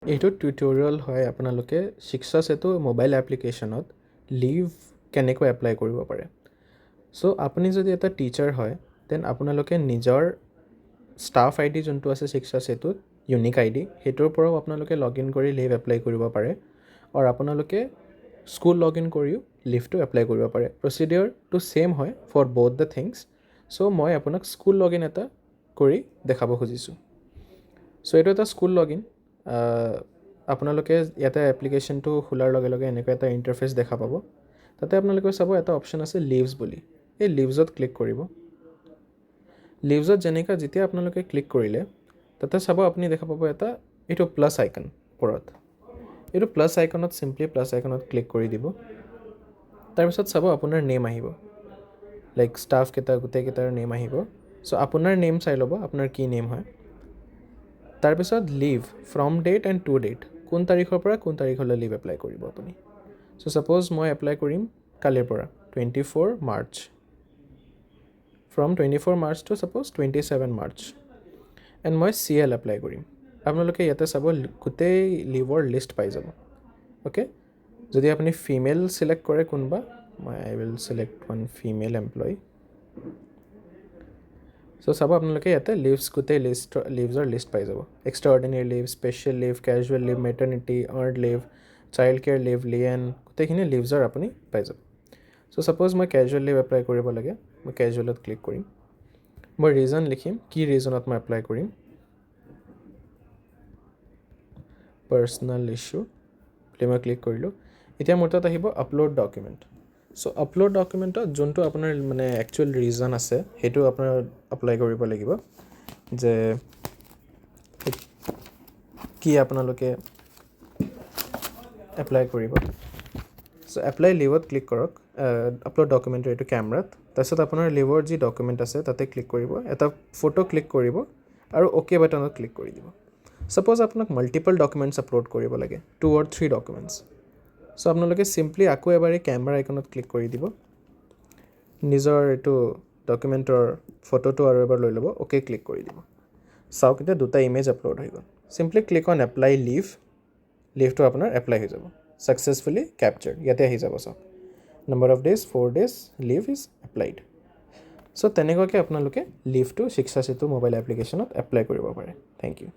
এইটো টিউটৰিয়েল হয়, আপোনালোকে শিক্ষা সেতু মোবাইল এপ্লিকেশ্যনত লিভ কেনেকৈ এপ্লাই কৰিব পাৰে। চ' আপুনি যদি এটা টিচাৰ হয়, then আপোনালোকে নিজৰ ষ্টাফ আইডি যোনটো আছে শিক্ষা সেতুত, ইউনিক আইডি, সেইটোৰ পৰাও আপোনালোকে লগ ইন কৰি লিভ এপ্লাই কৰিব পাৰে আৰু আপোনালোকে স্কুল লগ ইন কৰিও লিভটো এপ্লাই কৰিব পাৰে। প্ৰচিডিঅ'ৰটো ছেইম হয় for both the things. So মই আপোনাক স্কুল লগ ইন এটা কৰি দেখাব খুজিছোঁ। চ' এইটো এটা স্কুল লগ ইন। আপোনালোকে ইয়াতে এপ্লিকেশ্যনটো খোলাৰ লগে লগে এনেকুৱা এটা ইণ্টাৰফেচ দেখা পাব। তাতে আপোনালোকে চাব এটা অপশ্যন আছে লিভছ বুলি। এই লিভছত ক্লিক কৰিব। লিভছত যেনেকুৱা যেতিয়া আপোনালোকে ক্লিক কৰিলে, তাতে চাব আপুনি দেখা পাব এটা এইটো প্লাছ আইকন ওপৰত। এইটো প্লাছ আইকনত, চিম্পলি প্লাছ আইকনত ক্লিক কৰি দিব। তাৰপিছত চাব আপোনাৰ নেম আহিব, লাইক ষ্টাফকেইটা গোটেইকেইটাৰ নেম আহিব। চ' আপোনাৰ নেম চাই ল'ব, আপোনাৰ কি নেম হয়। তাৰপিছত leave from date and to date, কোন তাৰিখৰ পৰা কোন তাৰিখলৈ লিভ এপ্লাই কৰিব আপুনি। চ' ছাপ'জ মই এপ্লাই কৰিম কালিৰ পৰা, 24 March, from 24 March to suppose 27 March, and মই চিএল এপ্লাই কৰিম। আপোনালোকে ইয়াতে চাব গোটেই লিভৰ লিষ্ট পাই যাব। অ'কে, যদি আপুনি ফিমেল চিলেক্ট কৰে কোনোবা, মই I will select one female employee. So চাব আপোনালোকে ইয়াতে লিভছ গোটেই লিষ্ট লিভছৰ লিষ্ট পাই যাব: extraordinary leave, special leave, casual leave, maternity, earned leave, child care leave, lien, গোটেইখিনি লিভছৰ আপুনি পাই যাব। চ' ছাপ'জ মই কেজুৱেল লিভ এপ্লাই কৰিব লাগে, মই কেজুৱেলত ক্লিক কৰিম। মই ৰিজন লিখিম, কি ৰিজনত মই এপ্লাই কৰিম। পাৰ্চনেল ইছ্যু বুলি মই ক্লিক কৰিলোঁ। এতিয়া মোৰ তাত আহিব আপলোড ডকুমেণ্ট। চ' আপলোড ডকুমেণ্টত যোনটো আপোনাৰ মানে একচুৱেল ৰিজন আছে, সেইটো আপোনাৰ এপ্লাই কৰিব লাগিব যে কি আপোনালোকে এপ্লাই কৰিব। চ' এপ্লাই লিভত ক্লিক কৰক, আপলোড ডকুমেণ্টৰ এইটো কেমেৰাত। তাৰপিছত আপোনাৰ লিভৰ যি ডকুমেণ্ট আছে তাতে ক্লিক কৰিব, এটা ফটো ক্লিক কৰিব আৰু অ'কে বাটনত ক্লিক কৰি দিব। ছাপ'জ আপোনাক মাল্টিপল ডকুমেণ্টছ আপলোড কৰিব লাগে, two or three documents, so আপোনালোকে চিম্পলি আকৌ এবাৰ এই কেমেৰা আইকনত ক্লিক কৰি দিব, নিজৰ এইটো ডকুমেণ্টৰ ফটোটো আৰু এবাৰ লৈ ল'ব, অ'কে ক্লিক কৰি দিব। চাওক, এতিয়া দুটা ইমেজ আপলোড হৈ গ'ল। Simply click on apply leave. লিভটো আপোনাৰ এপ্লাই হৈ যাব, ছাকচেছফুলি কেপচাৰ্ড। ইয়াতে আহি যাব চাওক, number of days 4 days, leave is applied. So তেনেকুৱাকৈ আপোনালোকে লিভটো শিক্ষা সেতু মোবাইল এপ্লিকেশ্যনত এপ্লাই কৰিব পাৰে। Thank you.